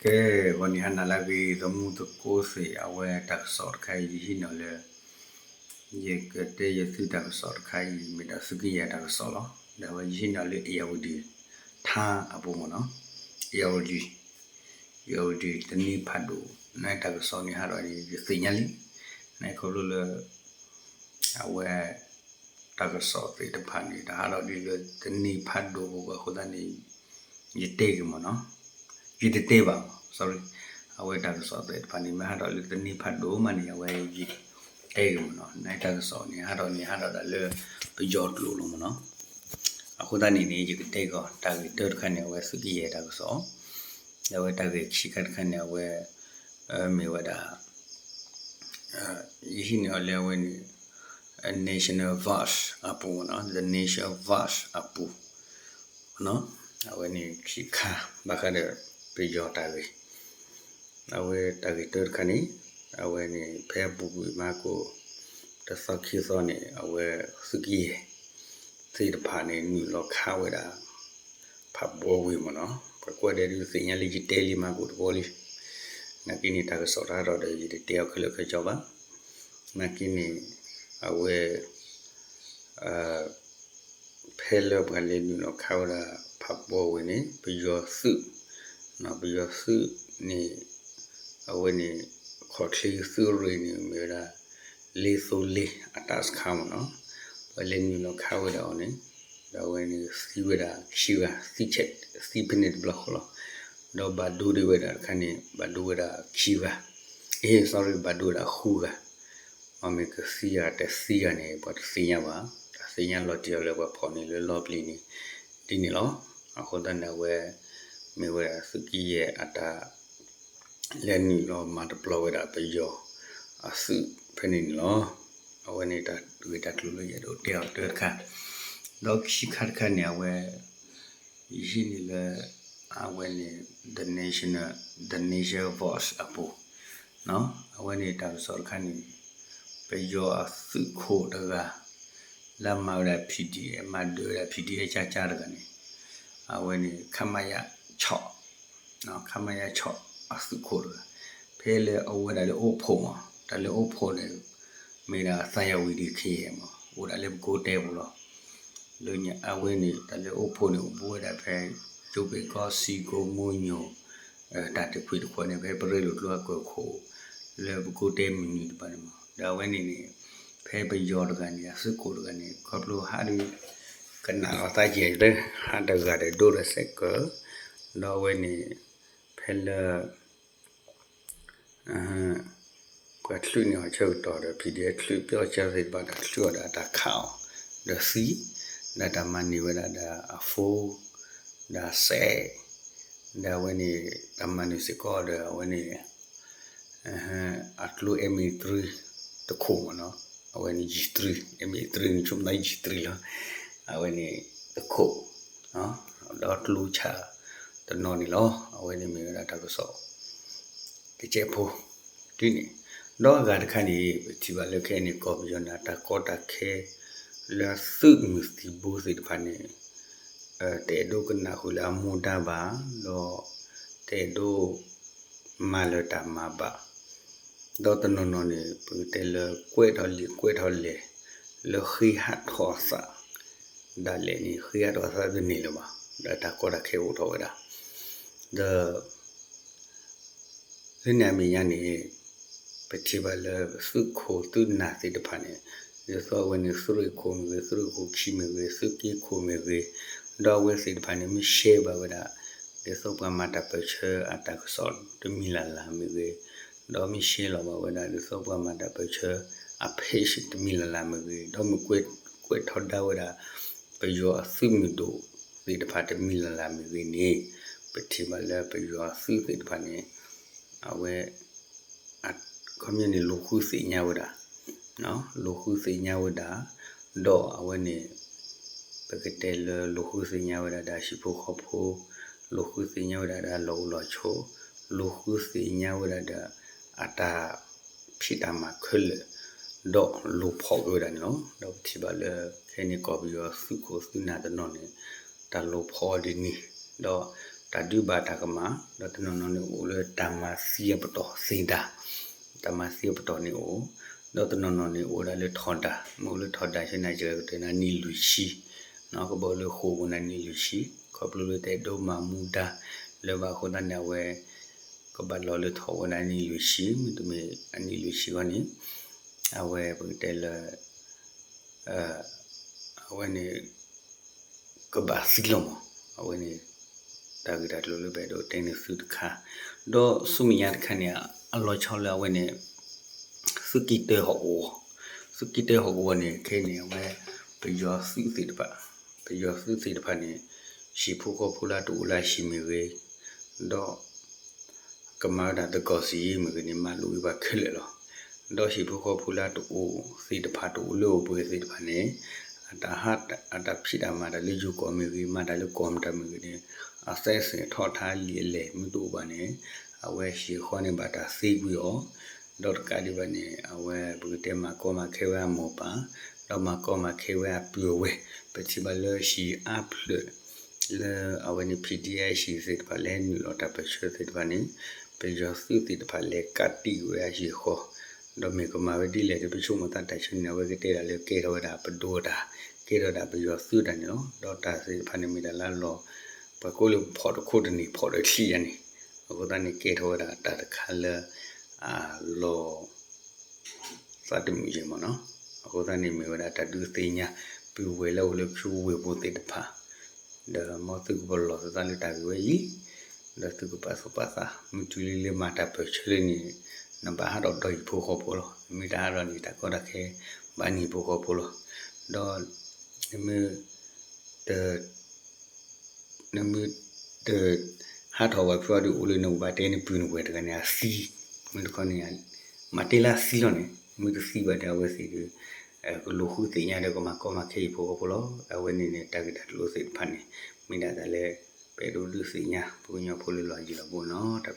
ကဲ, ဂီၤနံၤဟါနၤလၢအဂ့ၤ သရၣ်မုၣ်သကိးသ့ၣ်, အဝဲတၢ်ကစီၣ်တခါအံၤ ယဟံးန့ၢ်လၢ ယကတဲယသုတၢ်ကစီၣ်တခါအံၤ မ့ၢ်ဒၣ်သုးက့ယဲၢ်တၢ်ကစီၣ်လီၤ. ဒီးအဝဲယဟံးန့ၢ်လၢ အ့ၣ်ယၣ်ဝတံၣ် ထါအပူၤမ့ၢ်နီၤ, အ့ၣ်ယၣ်ဝတံၣ်, အ့ၣ်ယၣ်ဝတံၣ်တနံၤဖးဒိၣ်, နတၢ်ကစီၣ်န့ၣ်ဟးထီၣ်န့ၣ် ယသ့ၣ်ညါလံ, နခီဖျိလၢ အဝဲ တၢ်ကစီၣ်သ့ၣ်တဖၣ်န့ၣ် တဟးထီၣ်ဒ်လၢတနံၤဖးဒိၣ်အဃိသတးန့ၣ် ယတဲက့ၤမ့ၢ်နီၤ, ယတတဲဘၣ်, sorry, အဝဲတၢ်ကစီၣ်သ့ၣ်တဖၣ်န့ၣ် မ့ၢ်ဟးထီၣ်လၢတနံၤဖးဒိၣ်မးန့ၣ် အဝဲယတဲက့ၤမ့ၢ်နီၤ, နတၢ်ကစီၣ်န့ၣ် ဟးထီၣ်န့ၣ် ဟးထီၣ်ဒၣ်လၢပယီၤကျိာ်လီၤမ့ၢ်နီၤ. အဃိသတးန့ၣ်န့ၣ် ယကတဲက့ၤတၢ်ဂ့ၢ်တၢတခါန့ၣ် အဝဲသုးက့ယဲၢ်တၢ်ကစီၣ်, ဒီးအဝဲတၢ်ဂ့ၢ်ခံခါတခါန့ၣ် အဝဲ မ့ၢ်ဝဲဒၣ် ယဟံးန့ၢ်အီၤလၢအဝဲန့ၣ် National Voice အပူၤမ့ၢ်နီၤ, The Nation Voice အပူၤ, အဝဲန့ၣ်ခံခါ ဘၣ်ဃးဒီးပယီၤတၢ်ဂ့ၢ်, အဝဲတၢ်ဂ့ၢ်တၢတခါန့ၣ် အဝဲန့ၣ် ဖဲအပူၤကွံာ်မးကိၣ် တသီခံသီန့ၣ် အဝဲသုးက့ယဲၢ် သ့ၣ်တဖၣ်န့ၣ် နုာ်လီၤခးဝဲဒၣ် ဖးဘီဝ့ၢ်မ့ၢ်နီၤ, ပှၤကွၢ်ဒဲးဒုးသ့ၣ်ညါလံ ယတဲလံမးကိၣ်တဘီလံ, နာ်က့န့ၣ် တၢ်ကစီၣ်တဟးထီၣ်ဒီး ယတတဲအီၤခဲလၢာ်ခဲဆ့ဘၣ်, နာ်က့န့ၣ် အဝဲ ဖဲလၢပှၤလဲၤနုာ်လီၤခးဝဲဒၣ်ဖးဘီဝ့ၢ်န့ၣ် ပယီၤသုး, ပယီၤသုးန့ၣ် အဝဲန့ၣ် ခီၣ်ချ့သုးရ့ၣ်န့ၣ် မ့ၢ်ဝဲဒၣ် လ့သိလ့အတၢ်စခါမ့ၢ်နီၤ, ပှၤလဲၤနုာ်လီၤခးဝဲဒၣ်အီၤန့ၣ် ဒီးအဝဲန့ၣ်သံဝဲဒၣ်ခံဂၤ, သံဖဲန့ၣ်တဘျီဃီလီၤ, ဒီးဘၣ်ဒိဒံးဝဲဒၣ်တခါန့ၣ် ဘၣ်ဒိဝဲဒၣ်ခံဂၤ, အ့ sorry ဘၣ်ဒိဝဲဒၣ်ဃုဂၤ, မ့ၢ်ကသံဂၤတသံဂၤန့ၣ် ပှၤတသ့ၣ်ညါဘၣ်, တၢ်သ့ၣ်ညါလီၤတံၢ်အီၤလၢပှၤဖီၣ်န့ၢ်လၢလီပျံၤန့ၣ် ဒ်န့ၣ်လီၤ. အဃိသတးန့ၣ် အဝဲ မ့ၢ်ဝဲဒၣ်သုးက့ယဲၢ်အတၢ် လဲၤနုာ်လီၤမၤတပျီၤဝဲဒၣ်ပယီၤအသုးဖဲန့ၣ်န့ၣ်လီၤ. အဝဲန့ၣ်တၢ်ဂ့ၢ်တၢ်ကျိၤလၢယအဲၣ်ဒိးတဲအီၤတၢတခါ, ဒီးခံခါတခါန့ၣ် အဝဲ ယဟံးန့ၢ်လၢ အဝဲန့ၣ် The Nation, The Nation Voice အပူၤ, အဝဲန့ၣ်တၢ်ကစီၣ်တခါန့ၣ် ပယီၤအသုးခိၣ်တဂၤ လၢမၤဝဲဒၣ် P D F, မၤဒၢးဝဲဒၣ် P D F ကၠါကၠါတဂၤန့ၣ် အဝဲန့ၣ် ခမရ ဆီၣ် ခမရ ဆီၣ် အသုးခိၣ်တဂၤ, ဖဲလၢအဝဲဒၣ်လၢအိၣ်ဖှိၣ်မး, တၢ်လၢအိၣ်ဖှိၣ်န့ၣ် မ့ၢ်ဒၣ်သံယဝံၤဒံးခံမး, အိၣ်ဒၣ်လၢပကိးတဲပူၤလီၤ. လၢညါအဝဲန့ၣ် တၢ်လၢအိၣ်ဖှိၣ်န့ၣ် အိၣ်ဘူးဝဲဒၣ်ဖဲ ကၠိဘ့ၣ်ကီၢ်စံကိမိညိၣ် တၢ်တခွံတခွါန့ၣ် ဖဲပရ့လိာ်ကျိအကၢၢ်ခိၣ် လၢပကိးတဲမုၢ်နုာ်တဖၣ်န့ၣ်မး, ဒီးအဝဲန့ၣ်န့ၣ် ဖဲပယီၤတဂၤန့ၣ် အသုးခိၣ်တဂၤန့ၣ် ခီဖျိဟးဒုး ကနၣ်လီၤသးကဲၤလၢ ဟးတဂၤဒီးဒိၣ်ဒီးစဲးကၢၢ်, ဒီးအဝဲန့ၣ် ဖဲလၢ ပှၤချုးန့ၢ်အီၤဆၢကတီၢ်ဒီး P D F ချုးပျီဆၢသ့ၣ်တဖၣ်ဒီး ချုးအီၤဒီးအတၢ်ခးအီၤ ဒီးသံ, ဒီးတၢ်မၤန့ၢ်ဝဲဒၣ်ဒီးအ phone, ဒီးစဲး, ဒီးအဝဲန့ၣ် တၢ်မၤနၢၤစ့ၢ်ကီးဒီးအဝဲန့ၣ် အကျိ M eight three တခိၣ်မ့ၢ်နီၤ, အဝဲန့ၣ် G three, M eight three န့ၣ် ဆိကမိၣ် G three လီၤ, အဝဲန့ၣ်တခိၣ် ဒီးကျိဆၣ်တနီၤန့ၣ်လီၤ. အဝဲန့ၣ်မ့ၢ်ဝဲဒၣ်တၢ်ကစီၣ် တကဲးဖိ ဒ်န့ၣ်, ဒီးအဂၤတခါန့ၣ် ပထံၣ်ဘၣ်လၢခဲအံၤန့ၣ် ကီၢ်ပယီၤန့ၣ် တၢ်ကီတၢ်ခဲ လၢသုးမုၢ်သံၣ်ဘိသ့ၣ်တဖၣ်န့ၣ် တအဲၣ်ဒိးကနၣ်ဃုာ်လၢအမူဒါဘၣ်, ဒီးတအဲၣ်ဒိး မၤလၢၤတၢ်မၤဘၣ်, ဒီးတနီၤနီၤန့ၣ် ပကတဲလၢကွဲးထီၣ်လံာ်ကွဲးထီၣ်လဲၢ် လၢဃ့ဟးထီၣ်အသး ဒၣ်လဲာ်န့ၣ် ဃ့ဟးထီၣ်အသးတန့ၢ်လၢၤဘၣ်, ဒီးတၢ်ကီတၢ်ခဲအိၣ်ထီၣ်ဝဲဒၣ်, ဒီး လၢန့ၣ်အမဲာ်ညါန့ၣ် ပထံၣ်ဘၣ်လၢသုးခိၣ်သုးနၢ်သ့ၣ်တဖၣ်န့ၣ် ဒ်သိးအဝဲန့ၣ် သုးရ့ၣ်ခိၣ်မ့ၢ်ဂ့ၤ, သုးရ့ၣ်ခိၣ်ခံမ့ၢ်ဂ့ၤ, သုးက့ခိၣ်မ့ၢ်ဂ့ၤ, ဒီးအဝဲသ့ၣ်တဖၣ်န့ၣ် မ့ၢ်ရှဲဘၣ်ဝဲဒၣ် ဒ်သိးပှၤမၤတၢ်ပၢၢ်ဆၢအတၢ်ကစီၣ်တမံၤလၢ်လၢ်မ့ၢ်ဂ့ၤ, ဒီးမ့ၢ်ရှဲလီၤဘၣ်ဝဲဒၣ် ဒ်သိးပှၤမၤတၢ်ပၢၢ်ဆၢအ page တမံၤလၢ်လၢ်မ့ၢ်ဂ့ၤ, ဒီးမ့ၢ်ကွဲးထီဒါဝဲဒၣ် ပယီၤအသုးမုၢ်ဒိၣ်သ့ၣ်တဖၣ်တမံၤလၢ်လၢ်မ့ၢ်ဂ့ၤန့ၣ် ပထံၣ်ဘၣ်လၢပယီၤအသုးသ့ၣ်တဖၣ်န့ၣ် အဝဲ ခီပညီန့ၣ် လူၤဃုသ့ၣ်ညါဝဲဒၣ်, လူၤဃုသ့ၣ်ညါဝဲဒၣ်, ဒီးအဝဲန့ၣ် ပကတဲလၢလူၤဃုသ့ၣ်ညါဝဲဒၣ်ဒီးဟံၣ်ဖိဃီဖိ, လူၤဃုသ့ၣ်ညါဝဲဒၣ်ဒီးလီၢ်အိၣ်လီၢ်ဆိး, လူၤဃုသ့ၣ်ညါဝဲဒၣ်ဒီးအတၢ်ဖံးတၢ်မၤခဲလၢာ်, ဒီးလူၤဖီၣ်က့ၤဝဲဒၣ်န့ၣ်လီၤ. ဒီးပထံၣ်ဘၣ်လၢ ခဲအံၤန့ၣ် ကီၢ်ပယီၤသုးခိၣ်သုးနၢ်တနီၤန့ၣ် တၢ်လူၤဖီၣ်အီၤဒ်န့ၣ်, ဒီးတ တၢ်ဒုးဘၣ်တၢ်ကမၣ်, ဒီးတနီၤနီၤန့ၣ်အိၣ်လၢတၢ်မၤသံအပတီၢ်သ့ၣ်ဒါ, တၢ်မၤသံအပတီၢ်န့ၣ်အိၣ်, ဒီးတနီၤနီၤန့ၣ်အိၣ်ဒၣ်လၢထီဒါ, မ့ၢ်အိၣ်လၢထီဒါဆဲန့ၣ် ယကတဲနၤနံၣ်လွံၢ်ဆံ, ကဘၣ်အိၣ်လၢဃိာ်ပူၤနၤနံၣ်လွံၢ်ဆံ, ခီဖျိလၢတအဲၣ်ဒိးမၤမူဒါလၢၤဘၣ်အဃိသတးန့ၣ် အဝဲ ကဘၣ်လီၤလၢထီဝဲဒၣ်နံၣ်လွံၢ်ဆံ, မ့တမ့ၢ်အနံၣ်လွံၢ်ဆံအဂီၢ်န့ၣ်, အဝဲပကတဲလၢ အဝဲန့ၣ် ကဘၣ်သံလီၤမး, အဝဲန့ၣ် တၢ်ဂ့ၢ်တၢ်ကျိၤလၢပအဲၣ်ဒိးတဲန့ၢ်သုတခါ, ဒီးဆူမဲာ်ညါတခါန့ၣ် အလီၤဆီလၢအဝဲန့ၣ် သုးက့တၢဟီၣ်ကဝီၤ, သုးက့တၢဟီၣ်ကဝီၤန့ၣ် ခဲအံၤန့ၣ် အဝဲ ပယီၤသုးသ့ၣ်တဖၣ်, ပယီၤသုးသ့ၣ်တဖၣ်န့ၣ် ဟံၣ်ဖိဃီဖိလၢတအိၣ်လၢအဟံၣ်မ့ၢ်ဂ့ၤ, ဒီး ကမၤဝဲဒၣ်သကိးစံယ့မ့ၢ်ဂ့ၤန့ၣ် မၤလိာ်ဂ့ၤဘၣ်ခဲလၢာ်လီၤ. ဒီးဟံၣ်ဖိဃီဖိလၢတအိၣ်သ့ၣ်တဖၣ် တအိၣ်လၢအိၣ်ပှဲၤသ့ၣ်တဖၣ်န့ၣ် အတၢ်ဟး အတၢ်ဖံးတၢ်မၤတၢ်လၢယိၤကီၢ်မ့ၢ်ဂ့ၤ မၤတၢ်လၢကီၢ်မတၤမ့ၢ်ဂ့ၤန့ၣ် အစဲးစဲးထီၣ်ထါလံာ်အလဲၢ်မ့ၢ်တအိၣ်ဘၣ်န့ၣ် အဝဲဟံၣ်ဃီန့ၣ်ဘၣ်တၢ်သ့ကွံာ်အီၤ, ဒီးတကးဒံးဘၣ်န့ၣ် အဝဲပကတဲမၤကီမၤခဲဝဲအမိၢ်ပၢ်, ဒီးမၤကီမၤခဲဝဲအပုၢ်အဝဲၢ်, ပထံၣ်ဘၣ်လၢဟံၣ်အါဖျၢၣ် လၢအဝဲန့ၣ် ဖံးဒံအဟံၣ်သ့ၣ်တဖၣ်လဲၤနုာ်လီၤတၢ်ပၢၢ်ဆၢသ့ၣ်တဖၣ်န့ၣ် ပယီၤသုးသ့ၣ်တဖၣ်လဲၤကးတံာ်ဝဲအဟံၣ်ဃီ, ဒီးမ့ၢ်ကမၤဝဲဒ်လဲၣ်ဒီး ပဆိကမိၣ်သးတၢ်ဆၢန့ၣ် အဝဲကတဲဒၣ်လၢကဲထီၣ်ဝဲဒၣ်ပဒိၣ်တၢ်, ကဲထီၣ်ဒၣ်ပယီၤသုးတၢ်န့ၣ်လီၤ. ဒီးတၢ်သ့ၣ်တဖၣ်န့ၣ်မ့ၢ်တၢ်လၢအလီၤ ပှၤကိးလၢဖီၣ်တခိၣ်တန့ၢ်ဖီၣ်ဒီးချံယါန့ၣ်, အဃိသတးန့ၣ် ကဲထီၣ်ဝဲဒၣ်တၢ်တခါလၢ အလီၤ သးတမုာ်ယဲၢ်မ့ၢ်နီၤ. အဃိသတးန့ၣ် မ့ၢ်ဝဲဒၣ်တၢ်ဒုးသ့ၣ်ညါ ပုၢ်ဝဲၢ်လၢအိၣ်လၢခူဝ့ၢ်ပူၤသ့ၣ်တဖၣ်, ဒီးမ်သုကပလီၢ်သုသးလၢတၢ်ဂ့ၢ်ဝဲအံၤ, ဒီးသုကပာ်သူၣ်ပာ်သး မုၢ်တုၤလံလၢမၤတၢ်ပၢၢ်ဆၢလံန့ၣ် နဘၣ်ဟးထီၣ်ဒီးဟံၣ်ဖိဃီဖိလီၤ. မ့ၢ်တဟးထီၣ်န့ၣ် တၢ်ကီတၢ်ခဲ ဘၣ်န့ၢ်ဟံၣ်ဖိဃီဖိလီၤ. ဒီး နမ့ၢ်တ နမ့ၢ်တဟးထီၣ်ဘၣ်ဖဲအံၤဒီး အိၣ်လၢနကဘၣ်တဲန့ၣ်ပုၢ်နဝဲၢ်တဂၤန့ၣ် အသံ, မ့ၢ်တခီန့ၣ် မၤတဲလၢအသံလီၤန့ၣ် မ့ၢ်တသံဘၣ်ဒီး အဝဲသ့ၣ်ဒီး ကလူၤဃုသ့ၣ်ညါဒီး ကမၤကီမၤခဲဟံၣ်ဖိဃီဖိလီၤ. အဝဲန့ၣ်န့ၣ် တၢ်ဂ့ၢ်တၢ်ကျိၤသ့ၣ်တဖၣ်န့ၣ် မ့ၢ်ဒၣ်တၢ်လၢ ပအဲၣ်ဒိးဒုးသ့ၣ်ညါ ပှၤကညီဖိလၢလီၢ်ယံၤလီၢ်ဘူးနီၤ.